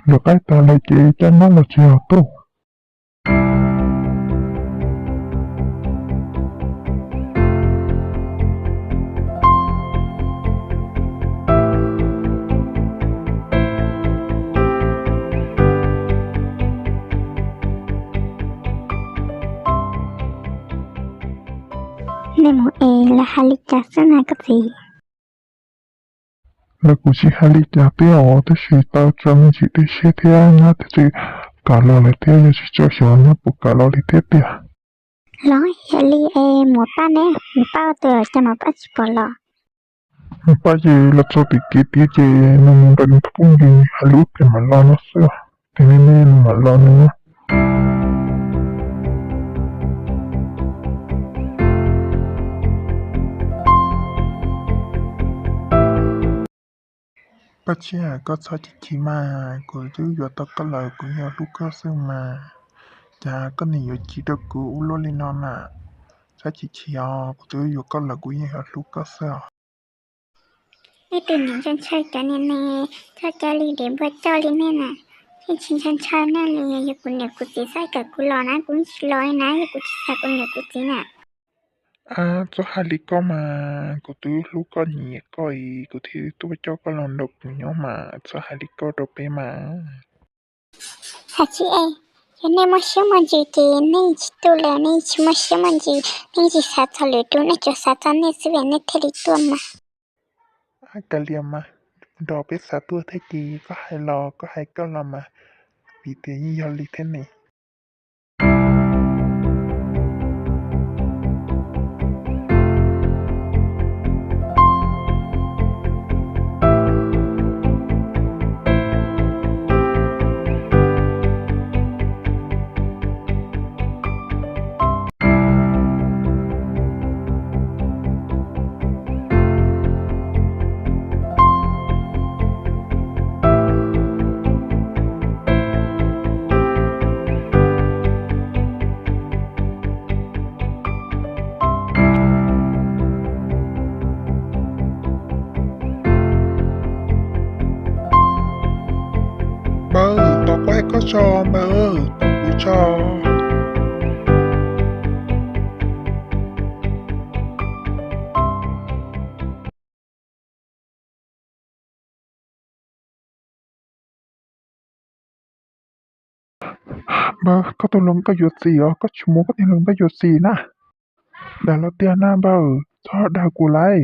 Yuav qaij tag lawm ces caj nab los tsis yog tuaj. Nej mus es lawv hais li cas xwb na koj txiv? Lawv kuj tsis hais li cas thiab os, tab sis tau tso me ntsis dej siab thiab nyab thiaj li kam los lawm thiab, yog tsis tso xyov nyab puas kam los li thiab tiag. Los yog li es mus pab neb, mus pab tus cas mas pab tsis pom los. Mus pab ces los txog tim kev tiav ces nws mus nrog nws tus phooj ywg hais lus ib pliag mam los no xwb, ces nej mam los no. Paj Tshiab, koj txhob chim chim mas, kuv twb yuav tau koj lawm kuv yeej hlub koj xwb mas, cas koj nim yuav chim rau kuv ua luaj li no na? Txhob chim chim os, kuv twb yuav koj lawm kuv yeej yuav hlub koj xwb os. Nej tus niam ntshaw ntshaw cov niag neeg txhob coj li dev npua coj li nej na, yeej tsis ntshaw ntshaw nej li. Yog kuv niam kuv txiv xav kom kuv los na kuv tsis los li na, yog kuv tsis xav kuv niam kuv txiv na. Ab, txhob hais li koj mas, kuv twb hlub koj nyiam koj es kuv thiaj tuaj coj koj los nrog kuv nyob mas, txhob hais li koj rau peb mas. Hais tsis es, yog nej muaj siab muaj ntsws ces nej tsis tuaj lawm, nej tsis muaj siab muaj ntsws, nej tsis xav txog lwm tus, nej tsuas xav txog nej xwb es nej thiaj li tuaj mas. Ab, kav liam mas, nrog peb xav tuaj thiab ces koj hais los koj hais koj los mas, vim tias yeej yog li thiab ne. Npawg, tos kuv hais koj tso, npawg, tos kuv tso. Npawg, koj tus hluas nkauj yuav txiv os, koj tsis muab koj tus hluas nkauj yuav txiv na. Dag los tiag na npawg, txhob dag kuv lauj.